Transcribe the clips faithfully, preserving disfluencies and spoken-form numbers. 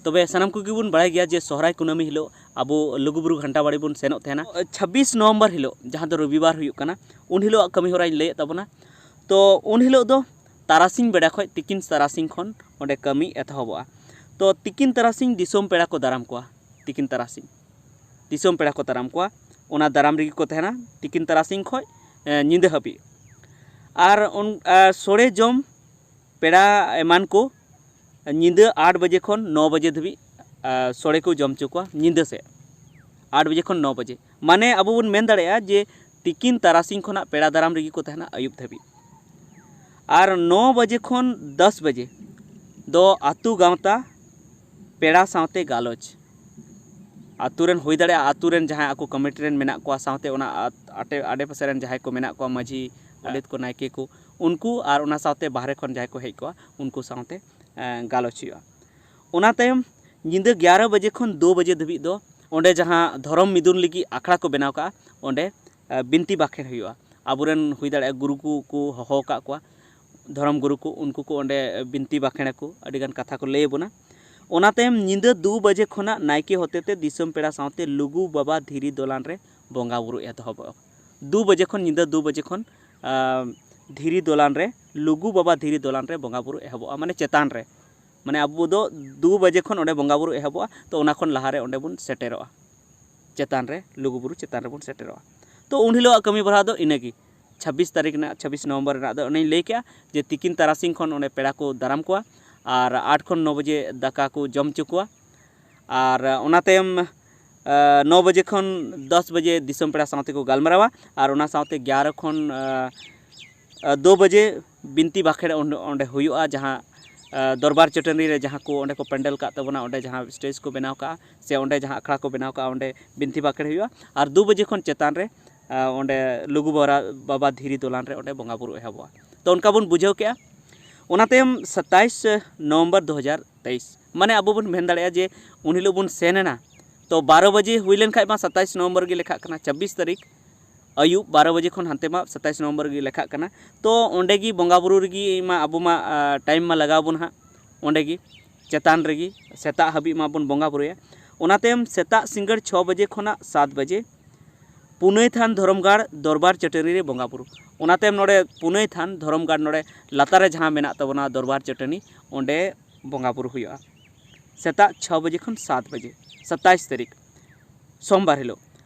ᱛᱚᱵᱮ ᱥᱟᱱᱟᱢ ᱠᱚᱜᱮ ᱵᱚᱱ ᱵᱟᱲᱟᱭ ᱜᱮᱭᱟ ᱡᱮ ᱥᱚᱦᱨᱟᱭ ᱠᱩᱱᱟᱹᱢᱤ ᱦᱤᱞᱳᱜ ᱟᱵᱚ ᱞᱩᱜᱩᱵᱩᱨᱩ ᱜᱷᱟᱱᱴᱟ ᱵᱟᱲᱮ ᱵᱚᱱ ᱥᱮᱱᱚᱜ ᱛᱟᱦᱮᱱᱟ᱾ ᱪᱷᱟᱵᱵᱤᱥ ᱱᱚᱵᱷᱮᱢᱵᱚᱨ ᱦᱤᱞᱳᱜ, ᱡᱟᱦᱟᱸ ᱫᱚ ᱨᱚᱵᱤᱵᱟᱨ ᱦᱩᱭᱩᱜ ᱠᱟᱱᱟ, ᱩᱱ ᱦᱤᱞᱳᱜ ᱠᱟᱹᱢᱤ ᱦᱚᱨᱟᱧ ᱞᱟᱹᱭᱮᱫ ᱛᱟᱵᱚᱱᱟ᱾ ᱛᱚ ᱩᱱ ᱦᱤᱞᱳᱜ ᱫᱚ ᱛᱟᱨᱟᱥᱤᱧ ᱵᱮᱲᱟ ᱠᱷᱚᱱ, ᱛᱤᱠᱤᱱ ᱛᱟᱨᱟᱥᱤᱧ ᱠᱷᱚᱱ ᱚᱸᱰᱮ ᱠᱟᱹᱢᱤ ᱮᱛᱚᱦᱚᱵᱚᱜᱼᱟ᱾ ᱛᱚ ᱛᱤᱠᱤᱱ ᱛᱟᱨᱟᱥᱤᱧ ᱫᱤᱥᱚᱢ ᱯᱮᱲᱟ ᱠᱚ ᱫᱟᱨᱟᱢ ᱠᱚᱣᱟ᱾ ᱛᱤᱠᱤᱱ ᱛᱟᱨᱟᱥᱤᱧ ᱫᱤᱥᱚᱢ ᱯᱮᱲᱟ ᱠᱚ ᱫᱟᱨᱟᱢ ᱠᱚᱣᱟ᱾ ᱚᱱᱟ ᱫᱟᱨᱟᱢ ᱨᱮᱜᱮ ᱠᱚ ᱛᱟᱦᱮᱱᱟ ᱛᱤᱠᱤᱱ ᱛᱟᱨᱟᱥᱤᱧ ᱠᱷᱚᱱ, ᱮ, ᱧᱤᱫᱟᱹ ᱦᱟᱹᱵᱤᱡ᱾ ᱟᱨ ᱚᱱ-, ᱟ, ᱥᱚᱲᱮ ᱡᱚᱢ ᱯᱮᱲᱟ ᱮᱢᱟᱱ ᱠᱚ ᱧᱤᱫᱟᱹ ᱟᱴ ᱵᱟᱡᱮ ᱠᱷᱚᱱ ᱱᱚ ᱵᱟᱡᱮ ᱫᱷᱟᱹᱵᱤᱡ, ᱟ, ᱥᱚᱲᱮ ᱠᱚ ᱡᱚᱢ ᱦᱚᱪᱚ ᱠᱚᱣᱟ ᱧᱤᱫᱟᱹ ᱥᱮᱫ, ᱟᱴ ᱵᱟᱡᱮ ᱠᱷᱚᱱ ᱱᱚ ᱵᱟᱡᱮ᱾ ᱢᱟᱱᱮ ᱟᱵᱚ ᱵᱚᱱ ᱢᱮᱱ ᱫᱟᱲᱮᱭᱟᱜᱼᱟ ᱡᱮ ᱛᱤᱠᱤᱱ ᱛᱟᱨᱟᱥᱤᱧ ᱠᱷᱚᱱᱟᱜ ᱯᱮᱲᱟ ᱫᱟᱨᱟᱢ ᱨᱮᱜᱮ ᱠᱚ ᱛᱟᱦᱮᱱᱟ ᱟᱹᱭᱩᱵ ᱫᱷᱟᱹᱵᱤᱡ᱾ ᱟᱨ ᱱᱚ ᱵᱟᱡᱮ ᱠᱷᱚᱱ ᱫᱚᱥ ᱵᱟᱡᱮ ᱫᱚ ᱟᱹᱛᱩ ᱜᱟᱶᱛᱟ ᱯᱮᱲᱟ ᱥᱟᱶᱛᱮ ᱜᱟᱞᱚᱪ᱾ ᱟᱹᱛᱩ ᱨᱮᱱ ᱦᱩᱭ ᱫᱟᱲᱮᱭᱟᱜᱼᱟ, ᱟᱹᱛᱩ ᱨᱮᱱ ᱡᱟᱦᱟᱸᱭ ᱟᱠᱚ ᱠᱚᱢᱤᱴᱤ ᱨᱮᱱ ᱢᱮᱱᱟᱜ ᱠᱚᱣᱟ, ᱥᱟᱶᱛᱮ ᱚᱱᱟ ᱟᱛ-, ᱟᱴᱮ-, ᱟᱰᱮᱯᱟᱥᱮ ᱨᱮᱱ ᱡᱟᱦᱟᱸᱭ ᱠᱚ ᱢᱮᱱᱟᱜ ᱠᱚᱣᱟ, ᱢᱟᱹᱡᱷᱤ, ᱜᱚᱰᱮᱛ ᱠᱚ, ᱱᱟᱭᱠᱮ ᱠᱚ, ᱩᱱᱠᱩ ᱟᱨ ᱚᱱᱟ ᱥᱟᱶᱛᱮ ᱵᱟᱦᱨᱮ ᱠᱷᱚᱱ ᱡᱟᱦᱟᱸᱭ ᱠᱚ ᱦᱮᱡ ᱠᱚᱜᱼᱟ, ᱩᱱᱠᱩ ᱥᱟᱶᱛᱮ, ᱮᱸ, ᱜᱟᱞᱚᱪ ᱦᱩᱭᱩᱜᱼᱟ᱾ ᱚᱱᱟ ᱛᱟᱭᱚᱢ ᱧᱤᱫᱟᱹ ᱜᱮᱭᱟᱨᱚ ᱵᱟᱡᱮ ᱠᱷᱚᱱ ᱫᱩ ᱵᱟᱡᱮ ᱫᱷᱟᱹᱵᱤᱡ ᱫᱚ ᱚᱸᱰᱮ ᱡᱟᱦᱟᱸ ᱫᱷᱚᱨᱚᱢ ᱢᱤᱫᱩᱱ ᱞᱟᱹᱜᱤᱫ ᱟᱠᱷᱲᱟ ᱠᱚ ᱵᱮᱱᱟᱣ ᱠᱟᱜᱼᱟ, ᱚᱸᱰᱮ, ᱮᱸ, ᱵᱤᱱᱛᱤ ᱵᱟᱠᱷᱮᱬ ᱦᱩᱭᱩᱜᱼᱟ᱾ ᱟᱵᱚᱨᱮᱱ ᱦᱩᱭ ᱫᱟᱲᱮᱭᱟᱜᱼᱟ ᱜᱩᱨᱩ ᱠᱚ, ᱠᱚ ᱦᱚᱦᱚ ᱟᱠᱟᱫ ᱠᱚᱣᱟ, ᱫᱷᱚᱨᱚᱢ ᱜᱩᱨᱩ ᱠᱚ, ᱩᱱᱠᱩ ᱠᱚ ᱚᱸᱰᱮ ᱵᱤᱱᱛᱤ ᱵᱟᱠᱷᱮᱬ ᱟᱠᱚ, ᱟᱹᱰᱤᱜᱟᱱ ᱠᱟᱛᱷᱟ ᱠᱚ ᱞᱟᱹᱭ ᱟᱵᱚᱱᱟ᱾ ᱚᱱᱟ ᱛᱟᱭᱚᱢ ᱧᱤᱫᱟᱹ ᱫᱩ ᱵᱟᱡᱮ ᱠᱷᱚᱱᱟᱜ ᱱᱟᱭᱠᱮ ᱦᱚᱛᱮᱛᱮ ᱫᱤᱥᱚᱢ ᱯᱮᱲᱟ ᱥᱟᱶᱛᱮ ᱞᱩᱜᱩ ᱵᱟᱵᱟ ᱫᱷᱤᱨᱤ ᱫᱚᱞᱟᱱ ᱨᱮ ᱵᱚᱸᱜᱟ ᱵᱩᱨᱩ ᱮᱛᱚᱦᱚᱵᱚᱜᱼᱟ᱾ ᱫᱩ ᱵᱟᱡᱮ ᱠᱷᱚᱱ, ᱧᱤᱫᱟᱹ ᱫᱩ ᱵᱟᱡᱮ ᱠᱷᱚᱱ, ᱟᱸ, ᱫᱷᱤᱨᱤ ᱫᱚᱞᱟᱱ ᱨᱮ, ᱞᱩᱜᱩ ᱵᱟᱵᱟ ᱫᱷᱤᱨᱤ ᱫᱚᱞᱟᱱ ᱨᱮ ᱵᱚᱸᱜᱟ ᱵᱩᱨᱩ ᱮᱦᱚᱵᱚᱜᱼᱟ, ᱢᱟᱱᱮ ᱪᱮᱛᱟᱱ ᱨᱮ᱾ ᱢᱟᱱᱮ ᱟᱵᱚ ᱫᱚ ᱫᱩ ᱵᱟᱡᱮ ᱠᱷᱚᱱ ᱚᱸᱰᱮ ᱵᱚᱸᱜᱟ ᱵᱩᱨᱩ ᱮᱦᱚᱵᱚᱜᱼᱟ, ᱛᱚ ᱚᱱᱟ ᱠᱷᱚᱱ ᱞᱟᱦᱟ ᱨᱮ ᱚᱸᱰᱮ ᱵᱚᱱ ᱥᱮᱴᱮᱨᱚᱜᱼᱟ, ᱪᱮᱛᱟᱱ ᱨᱮ, ᱞᱩᱜᱩ ᱵᱩᱨᱩ ᱪᱮᱛᱟᱱ ᱨᱮᱵᱚᱱ ᱥᱮᱴᱮᱨᱚᱜᱼᱟ᱾ ᱛᱚ ᱩᱱ ᱦᱤᱞᱳᱜ ᱠᱟᱹᱢᱤ ᱵᱟᱲᱟ ᱫᱚ ᱤᱱᱟᱹᱜᱮ, ᱪᱷᱟᱵᱵᱤᱥ ᱛᱟᱹᱨᱤᱠᱷ ᱨᱮᱱᱟᱜ, ᱪᱷᱟᱵᱵᱤᱥ ᱱᱚᱵᱷᱮᱢᱵᱚᱨ ᱨᱮᱱᱟᱜ ᱫᱚ ᱚᱱᱮᱧ ᱞᱟᱹᱭ ᱠᱮᱜᱼᱟ ᱡᱮ ᱛᱤᱠᱤᱱ ᱛᱟᱨᱟᱥᱤᱧ ᱠᱷᱚᱱ ᱚᱸᱰᱮ ᱯᱮᱲᱟ ᱠᱚ ᱫᱟᱨᱟᱢ ᱠᱚᱣᱟ ᱟᱨ ᱟᱴ ᱠᱷᱚᱱ ᱱᱚ ᱵᱟᱡᱮ ᱫᱟᱠᱟ ᱠᱚ ᱡᱚᱢ ᱦᱚᱪᱚ ᱠᱚᱣᱟ᱾ ᱟᱨ ᱚᱱᱟ ᱛᱟᱭᱚᱢ, ᱟ, ᱱᱚ ᱵᱟᱡᱮ ᱠᱷᱚᱱ ᱫᱚᱥ ᱵᱟᱡᱮ ᱫᱤᱥᱚᱢ ᱯᱮᱲᱟ ᱥᱟᱶ ᱛᱮᱠᱚ ᱜᱟᱞᱢᱟᱨᱟᱣᱟ᱾ ᱟᱨ ᱚᱱᱟ ᱥᱟᱶᱛᱮ ᱜᱮᱭᱟᱨᱚ ᱠᱷᱚᱱ, ᱟ, ᱟ, ᱫᱩ ᱵᱟᱡᱮ ᱵᱤᱱᱛᱤ ᱵᱟᱠᱷᱮᱲ ᱚᱸᱰᱮ, ᱚᱸᱰᱮ ᱦᱩᱭᱩᱜᱼᱟ, ᱡᱟᱦᱟᱸ, ᱟ, ᱫᱚᱨᱵᱟᱨ ᱪᱟᱹᱴᱟᱹᱱᱤ ᱨᱮ ᱡᱟᱦᱟᱸ ᱠᱚ ᱚᱸᱰᱮ ᱠᱚ ᱯᱮᱱᱰᱮᱞ ᱠᱟᱜ ᱛᱟᱵᱚᱱᱟ, ᱚᱸᱰᱮ ᱡᱟᱦᱟᱸ ᱥᱴᱮᱡᱽ ᱠᱚ ᱵᱮᱱᱟᱣ ᱠᱟᱜᱼᱟ ᱥᱮ ᱚᱸᱰᱮ ᱡᱟᱦᱟᱸ ᱟᱠᱷᱲᱟ ᱠᱚ ᱵᱮᱱᱟᱣ ᱠᱟᱜᱼᱟ, ᱚᱸᱰᱮ ᱵᱤᱱᱛᱤ ᱵᱟᱠᱷᱮᱲ ᱦᱩᱭᱩᱜᱼᱟ᱾ ᱟᱨ ᱫᱩ ᱵᱟᱡᱮ ᱠᱷᱚᱱ ᱪᱮᱛᱟᱱ ᱨᱮ, ᱟ, ᱚᱸᱰᱮ ᱞᱩᱜᱩ ᱵᱟᱨᱟ-, ᱵᱟᱵᱟ ᱫᱷᱤᱨᱤ ᱫᱚᱞᱟᱱ ᱨᱮ ᱚᱸᱰᱮ ᱵᱚᱸᱜᱟ ᱵᱩᱨᱩ ᱮᱦᱚᱵᱚᱜᱼᱟ᱾ ᱛᱚ ᱚᱱᱠᱟ ᱵᱚᱱ ᱵᱩᱡᱷᱟᱹᱣ ᱠᱮᱜᱼᱟ᱾ ᱚᱱᱟ ᱛᱟᱭᱚᱢ ᱥᱟᱛᱟᱭᱤᱥ ᱱᱚᱵᱷᱮᱢᱵᱚᱨ ᱫᱩ ᱦᱟᱡᱟᱨ ᱛᱮᱭᱤᱥ, ᱢᱟᱱᱮ ᱟᱵᱚ ᱵᱚᱱ ᱢᱮᱱ ᱫᱟᱲᱮᱭᱟᱜᱼᱟ ᱡᱮ ᱩᱱ ᱦᱤᱞᱳᱜ ᱵᱚᱱ ᱥᱮᱱ ᱮᱱᱟ, ᱛᱚ ᱵᱟᱨᱚ ᱵᱟᱡᱮ ᱦᱩᱭ ᱞᱮᱱ ᱠᱷᱟᱡ ᱢᱟ ᱥᱟᱛᱟᱭᱤᱥ ᱱᱚᱵᱷᱮᱢᱵᱚᱨ ᱜᱮ ᱞᱮᱠᱷᱟᱜ ᱠᱟᱱᱟ, ᱪᱷᱟᱵᱵᱤᱥ ᱛᱟᱹᱨᱤᱠᱷ ᱟᱹᱭᱩᱵ ᱵᱟᱨᱚ ᱵᱟᱡᱮ ᱠᱷᱚᱱ ᱦᱟᱱᱛᱮ ᱢᱟ ᱥᱟᱛᱟᱭᱤᱥ ᱱᱚᱵᱷᱮᱢᱵᱚᱨ ᱜᱮ ᱞᱮᱠᱷᱟᱜ ᱠᱟᱱᱟ᱾ ᱛᱚ ᱚᱸᱰᱮ ᱜᱮ ᱵᱚᱸᱜᱟ ᱵᱩᱨᱩ ᱨᱮᱜᱮ ᱢᱟ ᱟᱵᱚ ᱢᱟ, ᱟ, ᱴᱟᱭᱤᱢ ᱢᱟ ᱞᱟᱜᱟᱣ ᱵᱚᱱ ᱦᱟᱸᱜ ᱚᱸᱰᱮ ᱜᱮ᱾ ᱪᱮᱛᱟᱱ ᱨᱮᱜᱮ ᱥᱮᱛᱟᱜ ᱦᱟᱹᱵᱤᱡ ᱢᱟᱵᱚᱱ ᱵᱚᱸᱜᱟ ᱵᱩᱨᱩᱭᱟ᱾ ᱚᱱᱟ ᱛᱟᱭᱚᱢ ᱥᱮᱛᱟᱜ ᱥᱤᱸᱜᱟᱹᱲ ᱪᱷᱚ ᱵᱟᱡᱮ ᱠᱷᱚᱱᱟᱜ ᱥᱟᱛ ᱵᱟᱡᱮ ᱯᱩᱱᱟᱹᱭ ᱛᱷᱟᱱ ᱫᱷᱚᱨᱚᱢ ᱜᱟᱲ ᱫᱚᱨᱵᱟᱨ ᱪᱟᱹᱴᱟᱹᱱᱤ ᱨᱮ ᱵᱚᱸᱜᱟ ᱵᱩᱨᱩ᱾ ᱚᱱᱟ ᱛᱟᱭᱚᱢ ᱱᱚᱰᱮ ᱯᱩᱱᱟᱹᱭ ᱛᱷᱟᱱ ᱫᱷᱚᱨᱚᱢ ᱜᱟᱲ ᱱᱚᱰᱮ ᱞᱟᱛᱟᱨ ᱨᱮ ᱡᱟᱦᱟᱸ ᱢᱮᱱᱟᱜ ᱛᱟᱵᱚᱱᱟ ᱫᱚᱨᱵᱟᱨ ᱪᱟᱹᱴᱟᱹᱱᱤ, ᱚᱸᱰᱮ ᱵᱚᱸᱜᱟ ᱵᱩᱨᱩ ᱦᱩᱭᱩᱜᱼᱟ ᱥᱮᱛᱟᱜ ᱪᱷᱚ ᱵᱟᱡᱮ ᱠᱷᱚᱱ ᱥᱟᱛ ᱵᱟᱡᱮ, ᱥᱟᱛᱟᱭᱤᱥ ᱛᱟᱹᱨᱤᱠᱷ ᱥᱳᱢᱵᱟᱨ ᱦᱤᱞᱳᱜ᱾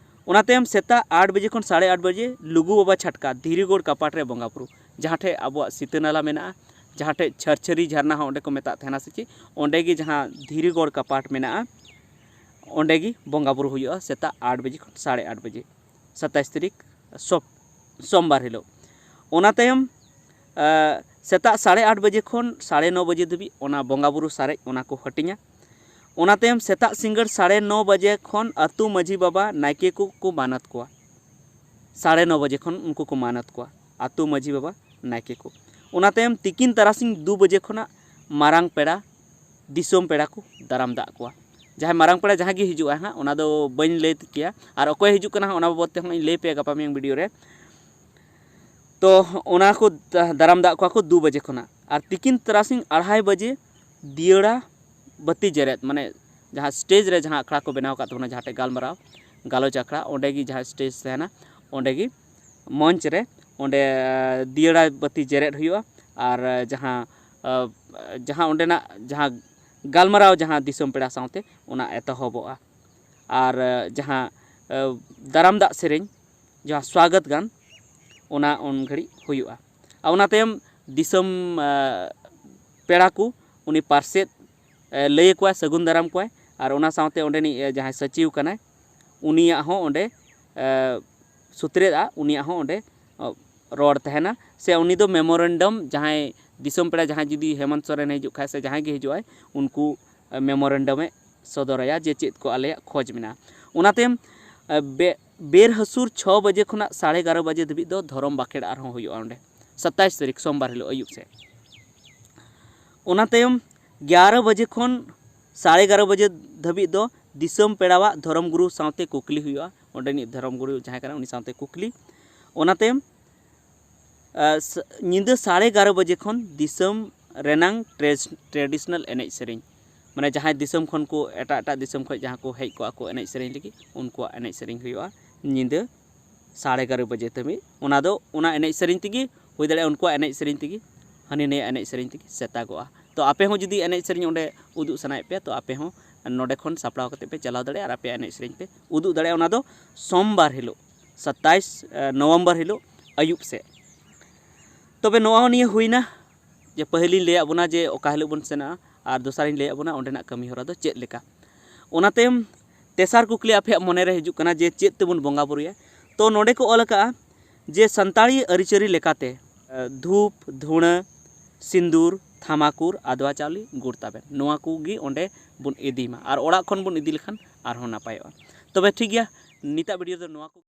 ᱚᱱᱟ ᱛᱟᱭᱚᱢ ᱥᱮᱛᱟᱜ ᱟᱴ ᱵᱟᱡᱮ ᱠᱷᱚᱱ ᱥᱟᱲᱮ ᱟᱴ ᱵᱟᱡᱮ ᱞᱩᱜᱩ ᱵᱟᱵᱟ ᱪᱷᱟᱴᱠᱟ ᱫᱷᱤᱨᱤᱜᱚᱲ ᱠᱟᱯᱟᱴ ᱨᱮ ᱵᱚᱸᱜᱟ ᱵᱩᱨᱩ, ᱡᱟᱦᱟᱸ ᱴᱷᱮᱡ ᱟᱵᱚᱣᱟᱜ ᱥᱤᱛᱟᱹ ᱱᱟᱞᱟ ᱢᱮᱱᱟᱜᱼᱟ, ᱡᱟᱦᱟᱸ ᱴᱷᱮᱡ ᱪᱷᱟᱨᱪᱷᱟᱹᱨᱤ ᱡᱷᱟᱨᱱᱟ ᱦᱚᱸ ᱚᱸᱰᱮ ᱠᱚ ᱢᱮᱛᱟᱜ ᱛᱟᱦᱮᱱᱟ ᱥᱮ ᱪᱮᱫ, ᱚᱸᱰᱮ ᱜᱮ ᱡᱟᱦᱟᱸ ᱫᱷᱤᱨᱤᱜᱚᱲ ᱠᱟᱯᱟᱴ ᱢᱮᱱᱟᱜᱼᱟ, ᱚᱸᱰᱮ ᱜᱮ ᱵᱚᱸᱜᱟ ᱵᱩᱨᱩ ᱦᱩᱭᱩᱜᱼᱟ ᱥᱮᱛᱟᱜ ᱟᱴ ᱵᱟᱡᱮ ᱠᱷᱚᱱ ᱥᱟᱲᱮ ᱟᱴ ᱵᱟᱡᱮ, ᱥᱟᱛᱟᱭᱤᱥ ᱛᱟᱹᱨᱤᱠᱷ ᱥᱚᱯ-, ᱥᱳᱢᱵᱟᱨ ᱦᱤᱞᱳᱜ᱾ ᱚᱱᱟ ᱛᱟᱭᱚᱢ ᱥᱮᱛᱟᱜ ᱥᱟᱲᱮ ᱟᱴ ᱵᱟᱡᱮ ᱠᱷᱚᱱ ᱥᱟᱲᱮ ᱱᱚ ᱵᱟᱡᱮ ᱫᱷᱟᱹᱵᱤᱡ ᱚᱱᱟ ᱵᱚᱸᱜᱟ ᱵᱩᱨᱩ ᱥᱟᱨᱮᱡ ᱚᱱᱟ ᱠᱚ ᱦᱟᱹᱴᱤᱧᱟ᱾ ᱚᱱᱟ ᱛᱟᱭᱚᱢ ᱥᱮᱛᱟᱜ ᱥᱤᱸᱜᱟᱹᱲ ᱥᱟᱲᱮ ᱱᱚ ᱵᱟᱡᱮ ᱠᱷᱚᱱ ᱟᱹᱛᱩ ᱢᱟᱹᱡᱷᱤ ᱵᱟᱵᱟ ᱱᱟᱭᱠᱮ ᱠᱚ ᱠᱚ ᱢᱟᱱᱚᱛ ᱠᱚᱣᱟ᱾ ᱥᱟᱲᱮ ᱱᱚ ᱵᱟᱡᱮ ᱠᱷᱚᱱ ᱩᱱᱠᱩ ᱠᱚ ᱢᱟᱱᱚᱛ ᱠᱚᱣᱟ ᱟᱹᱛᱩ ᱢᱟᱹᱡᱷᱤ ᱵᱟᱵᱟ ᱱᱟᱭᱠᱮ ᱠᱚ᱾ ᱚᱱᱟ ᱛᱟᱭᱚᱢ ᱛᱤᱠᱤᱱ ᱛᱟᱨᱟᱥᱤᱧ ᱫᱩ ᱵᱟᱡᱮ ᱠᱷᱚᱱᱟᱜ ᱢᱟᱨᱟᱝ ᱯᱮᱲᱟ ᱫᱤᱥᱚᱢ ᱯᱮᱲᱟ ᱠᱚ ᱫᱟᱨᱟᱢ ᱫᱟᱜ ᱠᱚᱣᱟ᱾ ᱡᱟᱦᱟᱸᱭ ᱢᱟᱨᱟᱝ ᱯᱮᱲᱟ ᱡᱟᱦᱟᱸᱭ ᱜᱮ ᱦᱤᱡᱩᱜᱼᱟ ᱦᱟᱸᱜ, ᱚᱱᱟ ᱫᱚ ᱵᱟᱹᱧ ᱞᱟᱹᱭ ᱠᱮᱭᱟ, ᱟᱨ ᱚᱠᱚᱭ ᱦᱤᱡᱩᱜ ᱠᱟᱱᱟ ᱦᱟᱸᱜ ᱚᱱᱟ ᱵᱟᱵᱚᱫ ᱛᱮᱦᱚᱸ ᱤᱧ ᱞᱟᱹᱭ ᱯᱮᱭᱟ ᱜᱟᱯᱟ ᱢᱮᱭᱟᱝ ᱵᱷᱤᱰᱤᱭᱳ ᱨᱮ᱾ ᱛᱚ ᱚᱱᱟ ᱠᱚ ᱫᱟᱨᱟᱢ ᱫᱟᱜ ᱠᱚᱣᱟ ᱠᱚ ᱫᱩ ᱵᱟᱡᱮ ᱠᱷᱚᱱᱟᱜ, ᱟᱨ ᱛᱤᱠᱤᱱ ᱛᱟᱨᱟᱥᱤᱧ ᱟᱲᱦᱟᱭ ᱵᱟᱡᱮ ᱫᱤᱭᱟᱹᱲᱟ ᱵᱟᱹᱛᱤ ᱡᱮᱨᱮᱫ, ᱢᱟᱱᱮ ᱡᱟᱦᱟᱸ ᱥᱴᱮᱡᱽ ᱨᱮ ᱡᱟᱦᱟᱸ ᱟᱠᱷᱲᱟ ᱠᱚ ᱵᱮᱱᱟᱣ ᱟᱠᱟᱫ ᱛᱟᱵᱚᱱᱟ, ᱡᱟᱦᱟᱸ ᱴᱷᱮᱡ ᱜᱟᱞᱢᱟᱨᱟᱣ ᱜᱟᱞᱚᱪ ᱟᱠᱷᱲᱟ, ᱚᱸᱰᱮ ᱜᱮ ᱡᱟᱦᱟᱸ ᱥᱴᱮᱡᱽ ᱛᱟᱦᱮᱱᱟ, ᱚᱸᱰᱮ ᱜᱮ ᱢᱚᱧᱪ ᱨᱮ ᱚᱸᱰᱮ ᱫᱤᱭᱟᱹᱲᱟ ᱵᱟᱹᱛᱤ ᱡᱮᱨᱮᱫ ᱦᱩᱭᱩᱜᱼᱟ᱾ ᱟᱨ ᱡᱟᱦᱟᱸ ᱡᱟᱦᱟᱸ ᱚᱸᱰᱮᱱᱟᱜ ᱡᱟᱦᱟᱸ ᱜᱟᱞᱢᱟᱨᱟᱣ ᱡᱟᱦᱟᱸ ᱫᱤᱥᱚᱢ ᱯᱮᱲᱟ ᱥᱟᱶᱛᱮ, ᱚᱱᱟ ᱮᱛᱚᱦᱚᱵᱚᱜᱼᱟ᱾ ᱟᱨ ᱡᱟᱦᱟᱸ ᱫᱟᱨᱟᱢ ᱫᱟᱜ ᱥᱮᱨᱮᱧ, ᱡᱟᱦᱟᱸ ᱥᱣᱟᱜᱚᱛ ᱜᱟᱱ, ᱚᱱᱟ ᱩᱱ ᱜᱷᱟᱹᱲᱤᱡ ᱦᱩᱭᱩᱜᱼᱟ᱾ ᱟᱨ ᱚᱱᱟ ᱛᱟᱭᱚᱢ ᱫᱤᱥᱚᱢ ᱯᱮᱲᱟ ᱠᱚ ᱩᱱᱤ ᱯᱟᱨᱥᱮᱫ ᱞᱟᱹᱭ ᱟᱠᱚᱣᱟᱭ, ᱥᱟᱹᱜᱩᱱ ᱫᱟᱨᱟᱢ ᱠᱚᱣᱟᱭ᱾ ᱟᱨ ᱚᱱᱟ ᱥᱟᱶᱛᱮ ᱚᱸᱰᱮᱱᱤᱡ ᱡᱟᱦᱟᱸᱭ ᱥᱟᱹᱪᱤᱣ ᱠᱟᱱᱟᱭ, ᱩᱱᱤᱭᱟᱜ ᱦᱚᱸ ᱚᱸᱰᱮ ᱥᱩᱛᱨᱮᱛ ᱟᱜ ᱩᱱᱤᱭᱟᱜ ᱦᱚᱸ ᱚᱸᱰᱮ ᱨᱚᱲ ᱛᱟᱦᱮᱱᱟ᱾ ᱥᱮ ᱩᱱᱤ ᱫᱚ ᱢᱮᱢᱳᱨᱮᱱᱰᱟᱢ, ᱡᱟᱦᱟᱸᱭ ᱫᱤᱥᱚᱢ ᱯᱮᱲᱟ ᱡᱟᱦᱟᱸᱭ ᱡᱩᱫᱤ ᱦᱮᱢᱚᱱᱛ ᱥᱚᱨᱮᱱ ᱦᱤᱡᱩᱜ ᱠᱷᱟᱡ ᱥᱮ ᱡᱟᱦᱟᱸᱭ ᱜᱮ ᱦᱤᱡᱩᱜ ᱟᱭ, ᱩᱱᱠᱩ ᱢᱮᱢᱳᱨᱮᱱᱰᱟᱢ ᱮ ᱥᱚᱫᱚᱨᱟᱭᱟ ᱡᱮ ᱪᱮᱫ ᱠᱚ ᱟᱞᱮᱭᱟᱜ ᱠᱷᱚᱡᱽ ᱢᱮᱱᱟᱜᱼᱟ᱾ ᱚᱱᱟ ᱛᱟᱭᱚᱢ ᱵᱮ-, ᱵᱮᱨ ᱦᱟᱹᱥᱩᱨ ᱪᱷᱚ ᱵᱟᱡᱮ ᱠᱷᱚᱱᱟᱜ ᱥᱟᱲᱮ ᱮᱜᱟᱨᱚ ᱵᱟᱡᱮ ᱫᱷᱟᱹᱵᱤᱡ ᱫᱚ ᱫᱷᱚᱨᱚᱢ ᱵᱟᱠᱷᱮᱲ ᱟᱨᱦᱚᱸ ᱦᱩᱭᱩᱜᱼᱟ ᱚᱸᱰᱮ, ᱥᱟᱛᱟᱭᱤᱥ ᱛᱟᱹᱨᱤᱠᱷ ᱥᱳᱢᱵᱟᱨ ᱦᱤᱞᱳᱜ ᱟᱹᱭᱩᱵ ᱥᱮᱫ᱾ ᱚᱱᱟ ᱛᱟᱭᱚᱢ ᱮᱜᱟᱨᱚ ᱵᱟᱡᱮ ᱠᱷᱚᱱ ᱥᱟᱲᱮ ᱮᱜᱟᱨᱚ ᱵᱟᱡᱮ ᱫᱷᱟᱹᱵᱤᱡ ᱫᱚ ᱫᱤᱥᱚᱢ ᱯᱮᱲᱟᱣᱟᱜ ᱫᱷᱚᱨᱚᱢ ᱜᱩᱨᱩ ᱥᱟᱶᱛᱮ ᱠᱩᱠᱞᱤ ᱦᱩᱭᱩᱜᱼᱟ᱾ ᱚᱸᱰᱮᱱᱤᱡ ᱫᱷᱚᱨᱚᱢ ᱜᱩᱨᱩ ᱡᱟᱦᱟᱸᱭ ᱠᱟᱱᱟ ᱩᱱᱤ ᱥᱟᱶᱛᱮ ᱠᱩᱠᱞᱤ᱾ ᱚᱱᱟ ᱛᱟᱭᱚᱢ ᱧᱤᱫᱟᱹ ᱥᱟᱲᱮ ᱮᱜᱟᱨᱚ ᱵᱟᱡᱮ ᱠᱷᱚᱱ ᱫᱤᱥᱚᱢ ᱨᱮᱱᱟᱝ ᱴᱨᱮᱰᱤᱥᱚᱱᱟᱞ ᱮᱱᱮᱡ ᱥᱮᱨᱮᱧ, ᱢᱟᱱᱮ ᱡᱟᱦᱟᱸᱭ ᱫᱤᱥᱚᱢ ᱠᱷᱚᱱ ᱠᱚ, ᱮᱴᱟᱜ ᱮᱴᱟᱜ ᱫᱤᱥᱚᱢ ᱠᱷᱚᱱ ᱡᱟᱦᱟᱸ ᱠᱚ ᱦᱮᱡ ᱠᱚᱜᱼᱟ ᱠᱚ ᱮᱱᱮᱡ ᱥᱮᱨᱮᱧ ᱞᱟᱹᱜᱤᱫ, ᱩᱱᱠᱩᱣᱟᱜ ᱮᱱᱮᱡ ᱥᱮᱨᱮᱧ ᱦᱩᱭᱩᱜᱼᱟ ᱧᱤᱫᱟᱹ ᱥᱟᱲᱮ ᱮᱜᱟᱨᱚ ᱵᱟᱡᱮ ᱫᱷᱟᱹᱵᱤᱡ᱾ ᱚᱱᱟ ᱫᱚ, ᱚᱱᱟ ᱮᱱᱮᱡ ᱥᱮᱨᱮᱧ ᱛᱮᱜᱮ ᱦᱩᱭ ᱫᱟᱲᱮᱭᱟᱜᱼᱟ, ᱩᱱᱠᱩᱣᱟᱜ ᱮᱱᱮᱡ ᱥᱮᱨᱮᱧ ᱛᱮᱜᱮ ᱦᱟᱹᱱᱤ ᱱᱤᱭᱟᱹ ᱮᱱᱮᱡ ᱥᱮᱨᱮᱧ ᱛᱮᱜᱮ ᱥᱮᱛᱟᱜᱚᱜᱼᱟ᱾ ᱛᱚ ᱟᱯᱮ ᱦᱚᱸ ᱡᱩᱫᱤ ᱮᱱᱮᱡ ᱥᱮᱨᱮᱧ ᱚᱸᱰᱮ ᱩᱫᱩᱜ ᱥᱟᱱᱟᱭᱮᱫ ᱯᱮᱭᱟ, ᱛᱚ ᱟᱯᱮ ᱦᱚᱸ ᱱᱚᱰᱮ ᱠᱷᱚᱱ ᱥᱟᱯᱲᱟᱣ ᱠᱟᱛᱮ ᱯᱮ ᱪᱟᱞᱟᱣ ᱫᱟᱲᱮᱭᱟᱜᱼᱟ ᱟᱨ ᱟᱯᱮᱭᱟᱜ ᱮᱱᱮᱡ ᱥᱮᱨᱮᱧ ᱯᱮ ᱩᱫᱩᱜ ᱫᱟᱲᱮᱭᱟᱜᱼᱟ᱾ ᱚᱱᱟ ᱫᱚ ᱥᱳᱢᱵᱟᱨ ᱦᱤᱞᱳᱜ, ᱥᱟᱛᱟᱭᱤᱥ ᱱᱚᱵᱷᱮᱢᱵᱚᱨ ᱦᱤᱞᱳᱜ ᱟᱹᱭᱩᱵ ᱥᱮᱫ᱾ ᱛᱚᱵᱮ ᱱᱚᱣᱟ ᱦᱚᱸ ᱱᱤᱭᱟᱹ ᱦᱩᱭᱱᱟ ᱡᱮ ᱯᱟᱹᱦᱤᱞᱤᱧ ᱞᱟᱹᱭᱟᱫ ᱵᱚᱱᱟ ᱡᱮ ᱚᱠᱟ ᱦᱤᱞᱳᱜ ᱵᱚᱱ ᱥᱮᱱᱚᱜᱼᱟ, ᱟᱨ ᱫᱚᱥᱟᱨᱤᱧ ᱞᱟᱹᱭᱟᱫ ᱵᱚᱱᱟ ᱚᱸᱰᱮᱱᱟᱜ ᱠᱟᱹᱢᱤ ᱦᱚᱨᱟ ᱫᱚ ᱪᱮᱫ ᱞᱮᱠᱟ᱾ ᱚᱱᱟ ᱛᱟᱭᱚᱢ ᱛᱮᱥᱟᱨ ᱠᱩᱠᱞᱤ ᱟᱯᱮᱭᱟᱜ ᱢᱚᱱᱮᱨᱮ ᱦᱤᱡᱩᱜ ᱠᱟᱱᱟ ᱡᱮ ᱪᱮᱫ ᱛᱮᱵᱚᱱ ᱵᱚᱸᱜᱟ ᱵᱩᱨᱩᱭᱟ᱾ ᱛᱚ ᱱᱚᱰᱮ ᱠᱚ ᱚᱞ ᱟᱠᱟᱫᱼᱟ ᱡᱮ ᱥᱟᱱᱛᱟᱲᱤ ᱟᱹᱨᱤᱪᱟᱹᱞᱤ ᱞᱮᱠᱟᱛᱮ, ᱮ, ᱫᱷᱩᱯ, ᱫᱷᱩᱬᱟᱹ, ᱥᱤᱸᱫᱩᱨ, ᱛᱷᱟᱢᱟᱠᱩᱨ, ᱟᱫᱽᱣᱟ ᱪᱟᱣᱞᱮ, ᱜᱩᱲ ᱛᱟᱵᱮᱱ, ᱱᱚᱣᱟ ᱠᱚᱜᱮ ᱚᱸᱰᱮ ᱵᱚᱱ ᱤᱫᱤ ᱢᱟ ᱟᱨ ᱚᱲᱟᱜ ᱠᱷᱚᱱ ᱵᱚᱱ ᱤᱫᱤ ᱞᱮᱠᱷᱟᱱ ᱟᱨᱦᱚᱸ ᱱᱟᱯᱟᱭᱚᱜᱼᱟ᱾ ᱛᱚᱵᱮ ᱴᱷᱤᱠ ᱜᱮᱭᱟ, ᱱᱤᱛᱟᱜ ᱵᱷᱤᱰᱤᱭᱳ ᱫᱚ ᱱᱚᱣᱟ ᱠᱚ